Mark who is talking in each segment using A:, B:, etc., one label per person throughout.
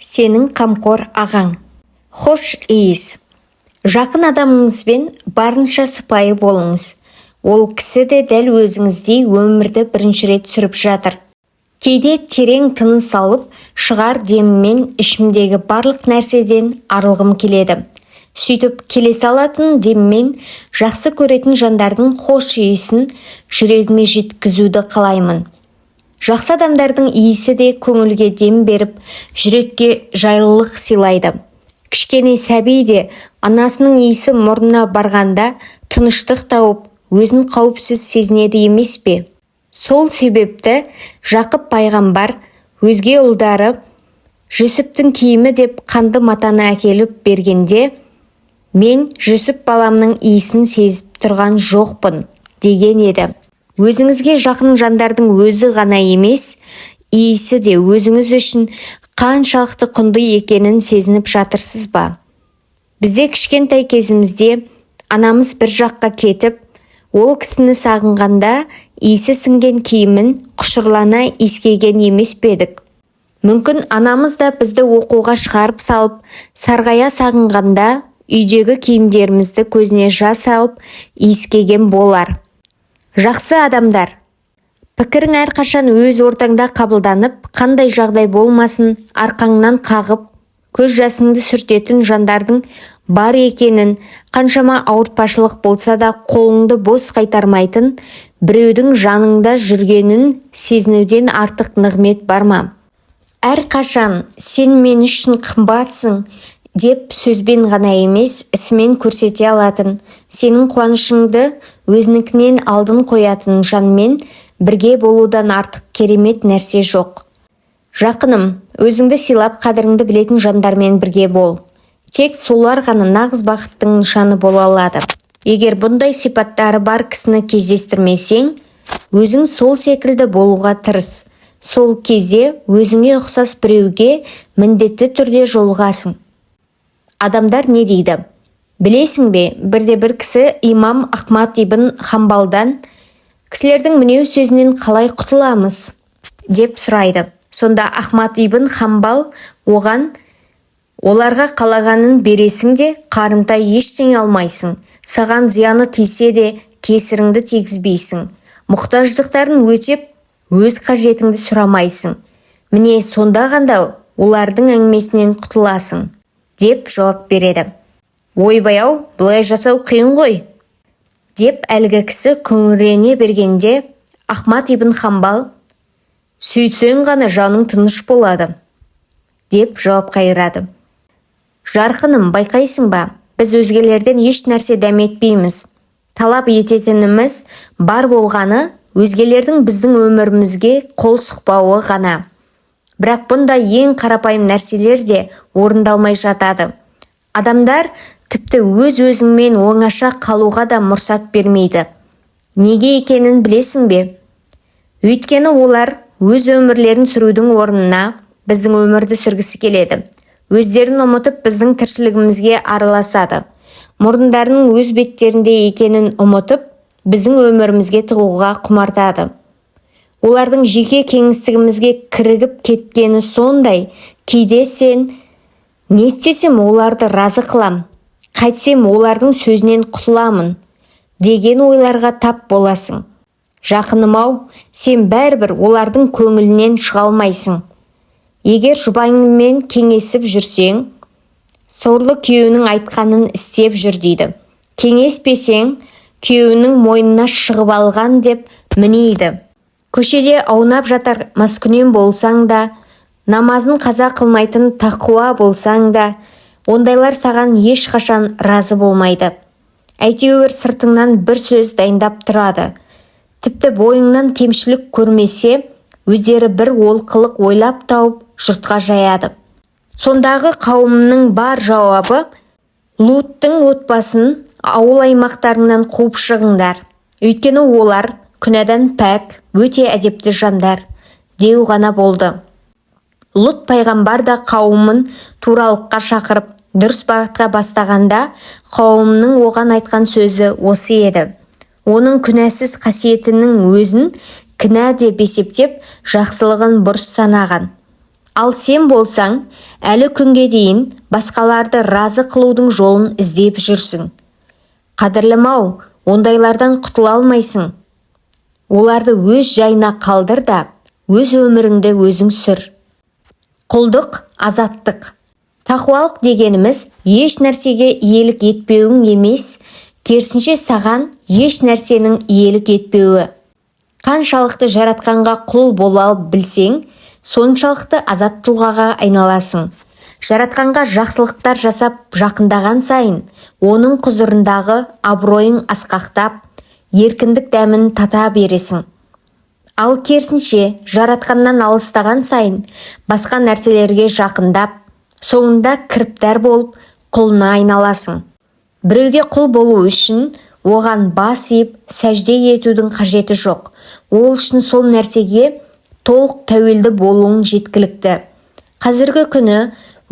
A: Сенің қамқор ағаң. Хош иіс. Жақын адамыңызбен барынша сыпайы болыңыз. Ол кісі де дәл өзіңіздей өмірді бірінші рет сүріп жатыр. Кейде терең тыныс алып, шығар деміммен ішімдегі барлық нәрседен арылғым келеді. Сөйтіп келесі алатын деммен жақсы көретін жандардың хош иісін жүрегіме жеткізуді қалаймын. Жақсы адамдардың иісі де көңілге дем беріп, жүрекке жайлылық сыйлайды. Кішкене сәби де анасының иісі мұрнына барғанда тыныштық тауып, өзін қауіпсіз сезінеді емес пе? Сол себепті Жақып пайғамбар өзге ұлдары Жүсіптің киімі деп қанды матаны әкеліп бергенде, «Мен Жүсіп баламның иісін сезіп тұрған жоқпын», деген еді. Өзіңізге жақын жандардың өзі ғана емес, иісі де өзіңіз үшін қаншалықты құнды екенін сезініп жатырсыз ба? Бізде кішкентай кезімізде анамыз бір жаққа кетіп, ол кісіні сағынғанда иісі сіңген киімін құшырлана иіскеген емес пе едік? Мүмкін, анамыз да бізді оқуға шығарып салып, сарғая сағынғанда үйдегі киімдерімізді көзіне жас алып иіскеген болар. Жақсы адамдар. Пікірің әрқашан өз ортаңда қабылданып, қандай жағдай болмасын арқаңнан қағып, көз жасыңды сүртетін жандардың бар екенін, қаншама ауыртпашылық болса да қолыңды бос қайтармайтын біреудің жаныңда жүргенін сезінуден артық нығмет бар ма? Әрқашан «Сен мен үшін қымбатсың» деп сөзбен ғана емес, ісімен көрсете алатын, сенің қуанышыңды өзінікінен алдын қоятын жанмен бірге болудан артық керемет нәрсе жоқ. Жақыным, өзіңді сыйлап, қадіріңді білетін жандармен бірге бол. Тек солар ғана нағыз бақыттың нышаны бола алады. Егер бұндай сипаттары бар кісіні кездестірмесең, өзің сол секілді болуға тырыс. Сол кезде өзіңе ұқсас біреуге міндетті түрде жолығасың. Адамдар не дейді? Білесің бе, бірде бір кісі имам Ахмад ибн Хамбалдан: «Кісілердің мінеу сөзінен қалай құтыламыз?» – деп сұрайды. Сонда Ахмад ибн Хамбал оған: «Оларға қалағанын бересің де, қарымта ештеңе алмайсың. Саған зияны тисе де, кесіріңді тигізбейсің. Мұқтаждықтарын өтеп, өз қажетіңді сұрамайсың. Міне, сонда ғана олардың әңгімесінен құтыласың», – деп жауап береді. «Ойбай-ау, бұлай жасау қиын ғой», – деп әлгі кісі күңірене бергенде, Ахмад ибн Хамбал: «Сөйтсең ғана жаның тыныш болады», – деп жауап қайырады. Жарқыным, байқайсың ба, біз өзгелерден еш нәрсе дәметпейміз. Талап ететініміз бар болғаны өзгелердің біздің өмірімізге қол сұқпауы ғана. Бірақ бұндай ең қарапайым нәрселер де орындалмай жатады. Адамдар тіпті өз-өзіңмен оңаша қалуға да мұрсат бермейді. Неге екенін білесің бе? Өйткені олар өз өмірлерін сүрудің орнына біздің өмірді сүргісі келеді. Өздерін ұмытып, біздің тіршілігімізге араласады. Мұрындарының өз беттерінде екенін ұмытып, біздің өмірімізге тығуға құмартады. Олардың жеке кеңістігімізге кірігіп кеткені сондай, кейде сен «Не істесем, оларды разы қылам, қайтсем, олардың сөзінен құтыламын?» деген ойларға тап боласың. Жақыным-ау, сен бәрібір олардың көңілінен шыға алмайсың. Егер жұбайыңмен кеңесіп жүрсең, «Сорлы күйеуінің айтқанын істеп жүр» дейді. Кеңеспесең, «Күйеуінің мойнына шығып алған» деп мінейді. Көшеде аунап жатар маскүнем болсаң да, намазын қаза қылмайтын тақуа болсаң да, ондайлар саған ешқашан разы болмайды. Әйтеуір сыртыңнан бір сөз дайындап тұрады. Тіпті бойыңнан кемшілік көрмесе, өздері бір олқылық ойлап тауып, жұртқа жаяды. Сондағы қауымның бар жауабы: «Луттың отбасын ауыл-аймақтарыңнан қуып шығыңдар, өйткені олар күнәдан пәк, өте әдепті жандар», – деу ғана болды. Лұт пайғамбар да қауымын туралыққа шақырып, дұрыс бағытқа бастағанда қауымының оған айтқан сөзі осы еді. Оның күнәсіз қасиетінің өзін кінә деп есептеп, жақсылығын бұрыс санаған. Ал сен болсаң, әлі күнге дейін басқаларды разы қылудың жолын іздеп жүрсің. Қадірлім-ау, ондайлардан құтыла алмайсың. Оларды өз жайына қалдыр да, өз өміріңді өзің сүр. Құлдық, азаттық. Тақуалық дегеніміз еш нәрсеге иелік етпеуің емес, керісінше саған еш нәрсенің иелік етпеуі. Қаншалықты жаратқанға құл бола білсең, соншалықты азат тұлғаға айналасың. Жаратқанға жақсылықтар жасап жақындаған сайын, оның құзырындағы абыройың асқақтап, еркіндік дәмін тата бересің. Ал керісінше, жаратқаннан алыстаған сайын, басқа нәрселерге жақындап, соңында кіріптар болып, құлына айналасың. Біреуге құл болу үшін оған бас иіп, сәжде етудің қажеті жоқ. Ол үшін сол нәрсеге толық тәуелді болуың жеткілікті. Қазіргі күні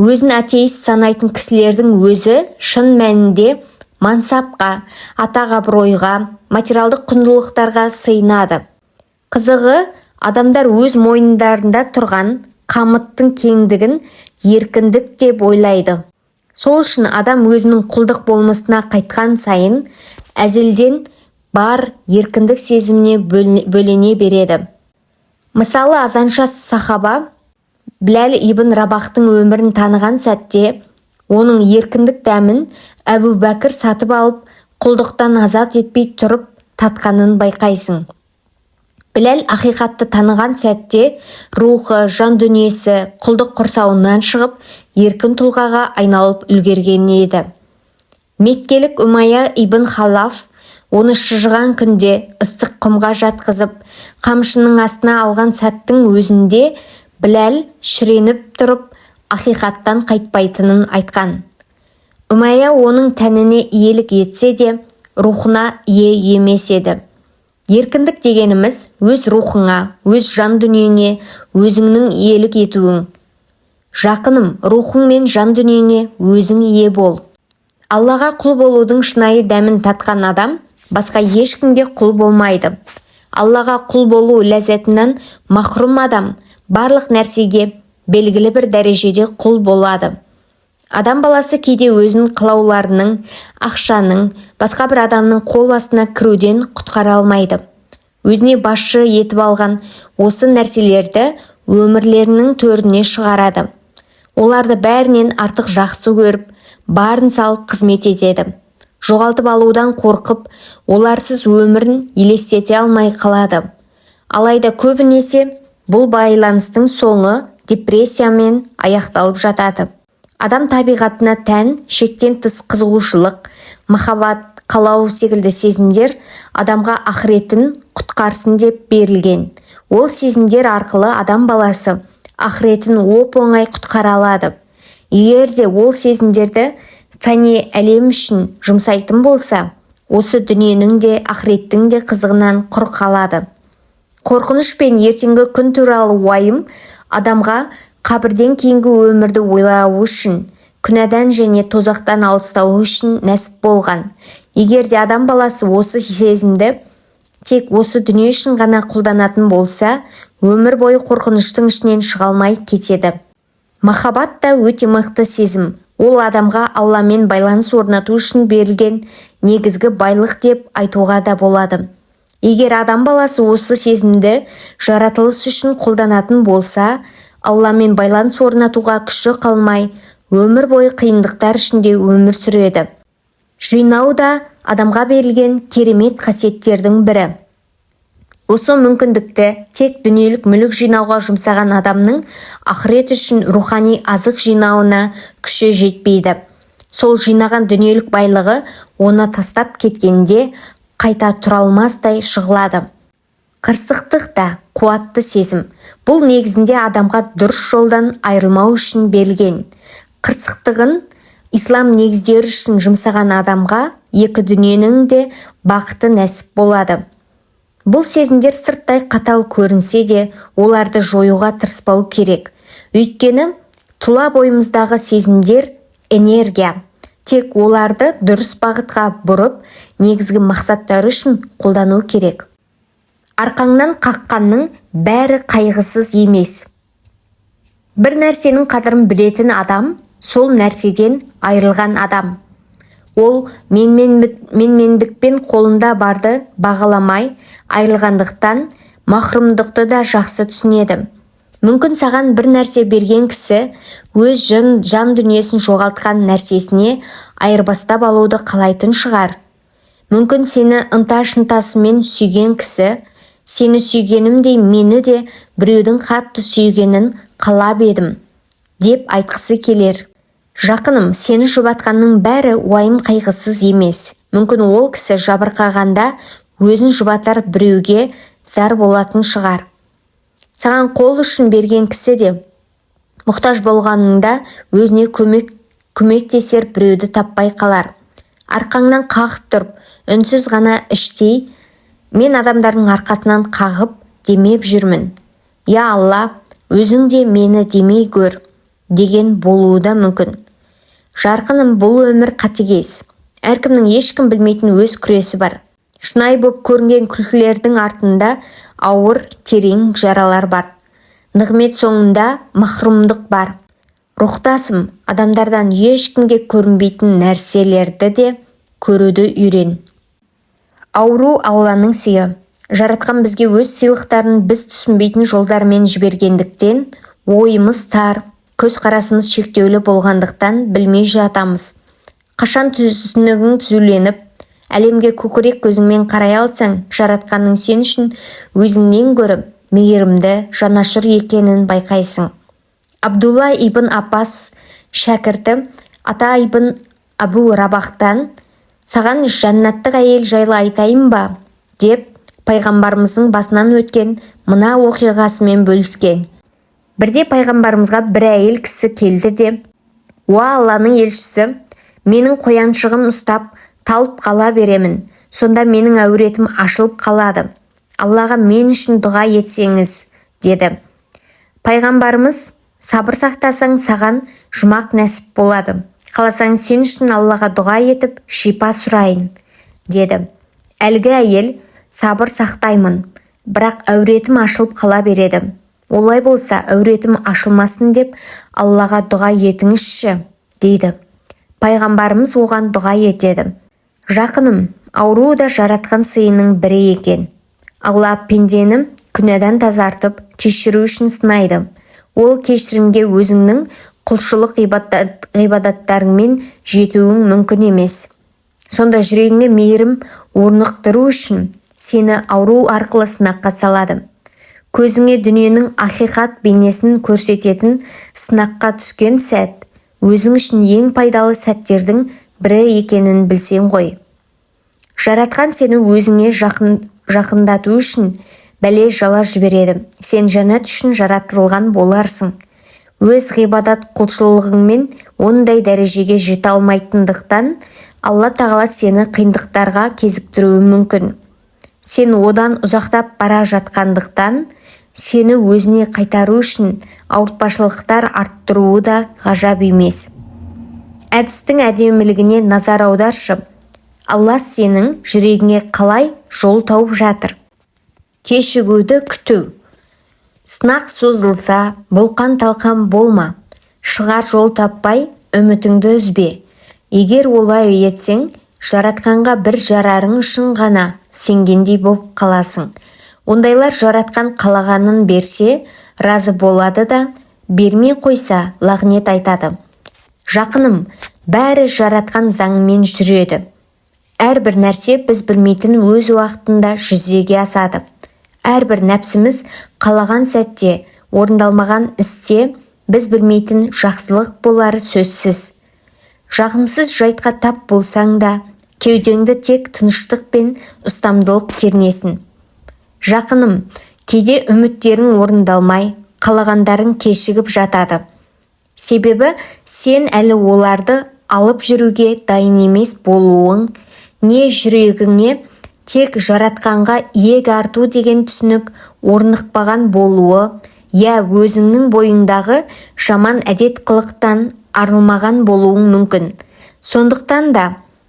A: өзін атеист санайтын кісілердің өзі шын мәнінде мансапқа, атақ-абыройға, материалдық құндылықтарға сыйынады. Қызығы, адамдар өз мойындарында тұрған қамыттың кеңдігін еркіндік деп ойлайды. Сол үшін адам өзінің құлдық болмысына қайтқан сайын әзелден бар еркіндік сезіміне бөлене береді. Мысалы, азанша сахаба Біләл ибн Рабахтың өмірін таныған сәтте, оның еркіндік дәмін Әбу Бәкір сатып алып, құлдықтан азат етпей тұрып татқанын байқайсың. Біләл ақиқатты таныған сәтте рухы, жан дүниесі құлдық құрсауынан шығып, еркін тұлғаға айналып үлгерген еді. Меккелік Умайя ибн Халаф оны шыжыған күнде ыстық құмға жатқызып, қамшының астына алған сәттің өзінде Біләл шіреніп тұрып, ақиқаттан қайтпайтынын айтқан. Умайя оның тәніне иелік етсе де, рухына ие емес еді. Еркіндік дегеніміз өз рухыңа, өз жан дүниеңе, өзіңнің иелік етуің. Жақыным, рухың мен жан дүниеңе өзің ие бол. Аллаға құл болудың шынайы дәмін татқан адам басқа ешкімге құл болмайды. Аллаға құл болу ләззатынан махрұм адам барлық нәрсеге белгілі бір дәрежеде құл болады. Адам баласы кейде өзін қалауларының, ақшаның, басқа бір адамның қол астына кіруден құтқара алмайды. Өзіне басшы етіп алған осы нәрселерді өмірлерінің төріне шығарады. Оларды бәрінен артық жақсы көріп, барын салып қызмет етеді. Жоғалтып алудан қорқып, оларсыз өмірін елестете алмай қалады. Алайда көбінесе бұл байланыстың соңы депрессиямен аяқталып жатады. Адам табиғатына тән шектен тыс қызығушылық, махаббат, қалау секілді сезімдер адамға ақыретін құтқарсын деп берілген. Ол сезімдер арқылы адам баласы ақыретін оп-оңай құтқара алады. Егер де ол сезімдерді фәни әлем үшін жұмсайтын болса, осы дүниенің де, ақыреттің де қызығынан құр қалады. Қорқыныш пен ертеңгі күн туралы уайым адамға қабірден кейінгі өмірді ойлауы үшін, күнәдан және тозақтан алыстауы үшін нәсіп болған. Егер де адам баласы осы сезімді тек осы дүние үшін ғана қолданатын болса, өмір бойы қорқыныштың ішінен шыға алмай кетеді. Махаббат та өте мықты сезім. Ол адамға Алламен байланыс орнату үшін берілген негізгі байлық деп айтуға да болады. Егер адам баласы осы сезімді жаратылыс үшін қолданатын болса, Алламен байланыс орнатуға күші қалмай, өмір бойы қиындықтар ішінде өмір сүреді. Жинау да адамға берілген керемет қасиеттердің бірі. Осы мүмкіндікті тек дүниелік мүлік жинауға жұмсаған адамның ақырет үшін рухани азық жинауына күші жетпейді. Сол жинаған дүниелік байлығы оны тастап кеткенде қайта тұра алмастай жығылады. Қырсықтық та қуатты сезім. Бұл негізінде адамға дұрыс жолдан айырылмау үшін берілген. Қырсықтығын ислам негіздері үшін жұмсаған адамға екі дүниенің де бақыты нәсіп болады. Бұл сезімдер сырттай қатал көрінсе де, оларды жоюға тырыспау керек. Өйткені тұла бойымыздағы сезімдер энергия. Тек оларды дұрыс бағытқа бұрып, негізгі мақсаттары үшін қолдану керек. Арқаңнан қаққанның бәрі қайғысыз емес. Бір нәрсенің қадірін білетін адам сол нәрседен айырылған адам. Ол менмендікпен қолында барды бағаламай айырылғандықтан махрұмдықты да жақсы түсінеді. Мүмкін, саған бір нәрсе берген кісі өз жан дүниесін жоғалтқан нәрсесіне айырбастап алуды қалайтын шығар. Мүмкін, сені ынта-шынтасымен сүйген кісі сені сүйгенімдей мені де біреудің қатты сүйгенін қалап едім деп айтқысы келер. Жақыным, сені жұбатқанның бәрі уайым қайғысыз емес. Мүмкін, ол кісі жабырқағанда өзін жұбатар біреуге зар болатын шығар. Саған қол ұшын берген кісі де мұқтаж болғаныңда өзіне көмектесер біреуді таппай қалар. Арқаңнан қағып тұрып, үнсіз ғана іштей мен адамдардың арқасынан қағып демеп жүрмін, я Алла, өзің де мені демей көр деген болуы да мүмкін. Жарқыным, бұл өмір қатыгез. Әркімнің ешкім білмейтін өз күресі бар. Шынайы боп көрінген күлкілердің артында ауыр, терең жаралар бар. Нығмет соңында махрұмдық бар. Рухтасым, адамдардан ешкімге көрінбейтін нәрселерді де көруді үйрен. Ауру — Алланың сыйы. Жаратқан бізге өз сыйлықтарын біз түсінбейтін жолдармен жібергендіктен, ойымыз тар, көзқарасымыз шектеулі болғандықтан білмей жатамыз. Қашан түсінігің түзуленіп, әлемге көкірек көзіңмен қарай алсаң, Жаратқанның сен үшін өзіңнен гөрі мейірімді, жанашыр екенін байқайсың. Абдулла ибн Аббас шәкірті Ата ибн Абу Рабахтан: «Саған жәннаттық әйел жайлы айтайын ба?» — деп, пайғамбарымыздың басынан өткен мына оқиғасымен бөліскен. Бірде пайғамбарымызға бір әйел кісі келді де: «Уа Алланың елшісі, менің қояншығым ұстап, талып қала беремін. Сонда менің әуретім ашылып қалады. Аллаға мен үшін дұға етсеңіз», — деді. Пайғамбарымыз: «Сабыр сақтасаң, саған жұмақ нәсіп болады. Қаласаң, сен үшін Аллаға дұға етіп, шипа сұрайын», — деді. Әлгі әйел: «Сабыр сақтаймын, бірақ әуретім ашылып қала береді. Олай болса, әуретім ашылмасын деп Аллаға дұға етіңізші», — дейді. Пайғамбарымыз оған дұға етеді. Жақыным, ауру да Жаратқан сыйының бірі екен. Алла пендені күнәдан тазартып, кешіру үшін сынайды. Ол кешірімге өзіңнің құлшылық ғибадаттарыңмен жетуің мүмкін емес. Сонда жүрегіңе мейірім орнықтыру үшін сені ауру арқылы сынаққа салады. Көзіңе дүниенің ақиқат бейнесін көрсететін сынаққа түскен сәт өзің үшін ең пайдалы сәттердің бірі екенін білсең ғой. Жаратқан сені өзіңе жақындату үшін бәле жала жібереді. Сен жәннат үшін жаратылған боларсың. Өз ғибадат, құлшылығыңмен ондай дәрежеге жете алмайтындықтан, Алла Тағала сені қиындықтарға кезіктіруі мүмкін. Сен одан ұзақтап бара жатқандықтан, сені өзіне қайтару үшін ауыртпашылықтар арттыруы да ғажап емес. Әдістің әдемілігіне назар аударшы. Алла сенің жүрегіңе қалай жол тауып жатыр. Кешігуді күту. Сынақ созылса, бұлқан-талқан болма. Шығар жол таппай, үмітіңді үзбе. Егер олай етсең, Жаратқанға бір жарарың үшін ғана сенгендей болып қаласың. Ондайлар Жаратқан қалағанын берсе, разы болады да, бермей қойса, лағнет айтады. Жақыным, бәрі Жаратқан заңымен жүреді. Әрбір нәрсе біз білмейтін өз уақытында жүзеге асады. Әрбір нәпсіміз қалаған сәтте орындалмаған істе біз білмейтін жақсылық болары сөзсіз. Жағымсыз жайтқа тап болсаң да, кеудеңді тек тыныштық пен ұстамдылық кернесін. Жақыным, кейде үміттерің орындалмай, қалағандарың кешігіп жатады. Себебі сен әлі оларды алып жүруге дайын емес болуың, не жүрегіңе тек Жаратқанға иек арту деген түсінік орнықпаған болуы, я өзіңнің бойыңдағы жаман әдет қылықтан арылмаған болуың мүмкін. Сондықтан да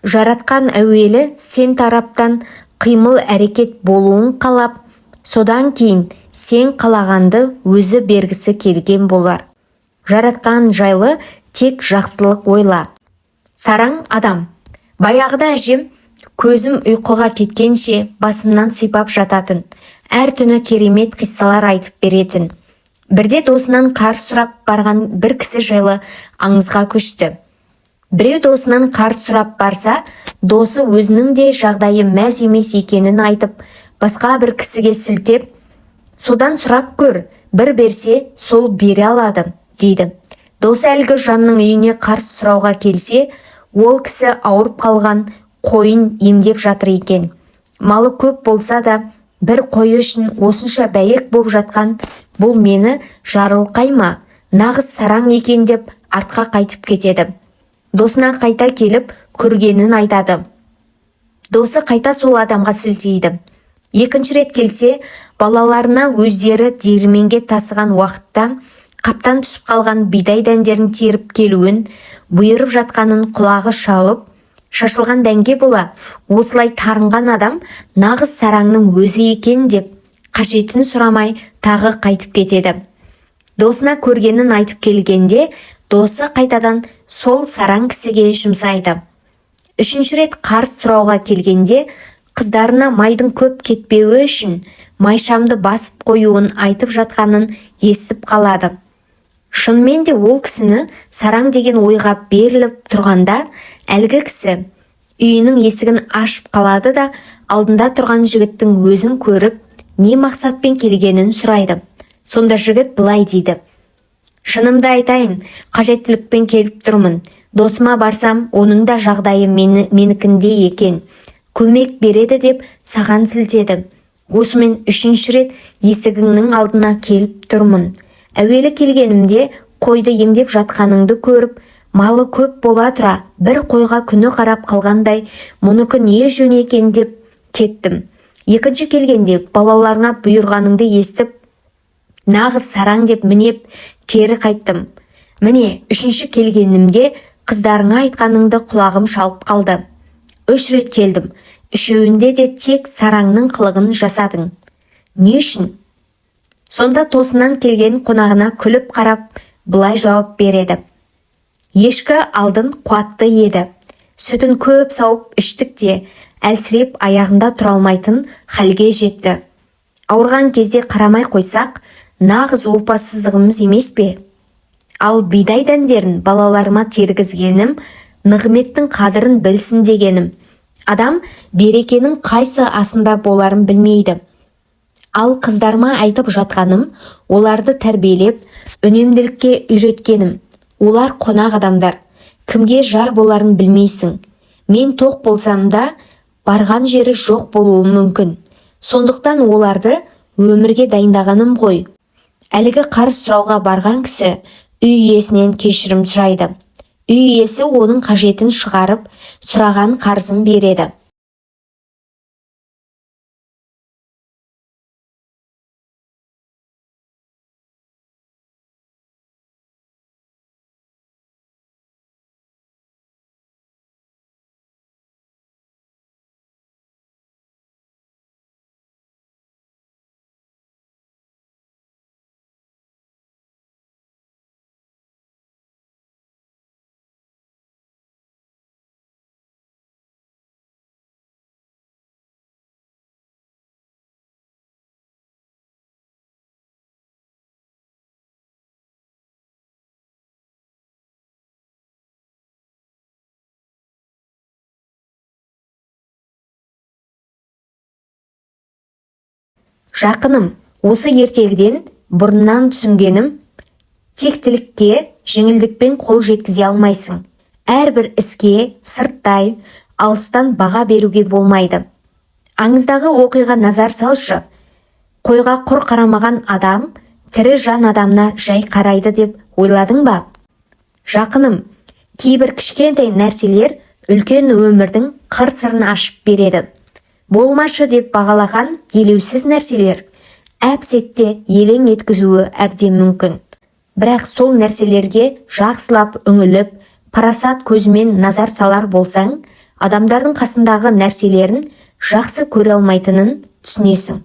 A: Жаратқан әуелі сен тараптан қимыл әрекет болуын қалап, содан кейін сен қалағанды өзі бергісі келген болар. Жаратқан жайлы тек жақсылық ойла. Сараң адам. Баяғыда әжем көзім ұйқыға кеткенше басымнан сипап жататын. Әр түні керемет қиссалар айтып беретін. Бірде досынан қарыз сұрап барған бір кісі жайлы аңызға көшті. Біреу досынан қарыз сұрап барса, досы өзінің де жағдайы мәз емес екенін айтып, басқа бір кісіге сілтеп, содан сұрап көр, бір берсе, сол бере алады, дейді. Досы әлгі жанның үйіне қарыз сұрауға келсе, ол кісі ауырып қалған қойын емдеп жатыр екен. Малы көп болса да, бір қойы үшін осынша бәйек боп жатқан бұл мені жарылқай ма, нағыз сараң екен деп артқа қайтып кетеді. Досына қайта келіп, көргенін айтады. Досы қайта сол адамға сілтейді. Екінші рет келсе, балаларына өздері диірменге тасыған уақытта қаптан түсіп қалған бидай дәндерін теріп келуін бұйырып жатқанын құлағы шалып, шашылған дәнге бола осылай тарынған адам нағыз сараңның өзі екен деп қажетін сұрамай тағы қайтып кетеді. Досына көргенін айтып келгенде, досы қайтадан сол сараң кісіге жұмсайды. Үшінші рет қарыз сұрауға келгенде, қыздарына майдың көп кетпеуі үшін майшамды басып қоюын айтып жатқанын естіп қалады. Шынымен де ол кісіні сараң деген ойға беріліп тұрғанда, әлгі кісі үйінің есігін ашып қалады да, алдында тұрған жігіттің өзін көріп, не мақсатпен келгенін сұрайды. Сонда жігіт былай дейді: шынымды айтайын, қажеттілікпен келіп тұрмын. Досыма барсам, оның да жағдайы менікіндей екен. Көмек береді деп саған сілтеді. Осымен үшінші рет есігіңнің алдына келіп тұрмын. Әуелі келгенімде қойды емдеп жатқаныңды көріп, малы көп бола тұра бір қойға күні қарап қалғандай, мұныкі не жөн екен деп кеттім. Екінші келгенде балаларыңа бұйырғаныңды естіп, нағыз сараң деп мінеп кері қайттым. Міне, үшінші келгенімде қыздарыңа айтқаныңды құлағым шалып қалды. 3 рет келдім. Үшеуінде де тек сараңның қылығын жасадың. Не үшін? Сонда тосыннан келген қонағына күліп қарап, былай жауап береді. Ешкі алдын қуатты еді. Сүтін көп сауып іштік те, әлсіреп аяғында тұра алмайтын халге жетті. Ауырған кезде қарамай қойсақ, нағыз опасыздығымыз емес пе? Ал бидай дәндерін балаларыма тергізгенім, нығметтің қадірін білсін дегенім. Адам берекенің қайсы асында боларын білмейді. Ал қыздарыма айтып жатқаным, оларды тәрбиелеп, үнемділікке үйреткенім. Олар қонақ адамдар, кімге жар боларын білмейсің. Мен тоқ болсам да, барған жері жоқ болуы мүмкін. Сондықтан оларды өмірге дайындағаным ғой. Әлгі қарыз сұрауға барған кісі үй иесінен кешірім сұрайды. Үй иесі оның қажетін шығарып, сұраған қарызын береді. Жақыным, осы ертегіден бұрыннан түсінгенім, тектілікке жеңілдікпен қол жеткізе алмайсың. Әрбір іске сырттай, алыстан баға беруге болмайды. Аңыздағы оқиға назар салшы. Қойға құр қарамаған адам, тірі жан адамына жай қарайды деп ойладың ба? Жақыным, кейбір кішкентай нәрселер үлкен өмірдің қыр-сырын ашып береді. Болмашы деп бағалаған елеусіз нәрселер әп-сәтте елең еткізуі әбден мүмкін. Бірақ сол нәрселерге жақсылап үңіліп, парасат көзімен назар салар болсаң, адамдардың қасындағы нәрселерін жақсы көре алмайтынын түсінесің.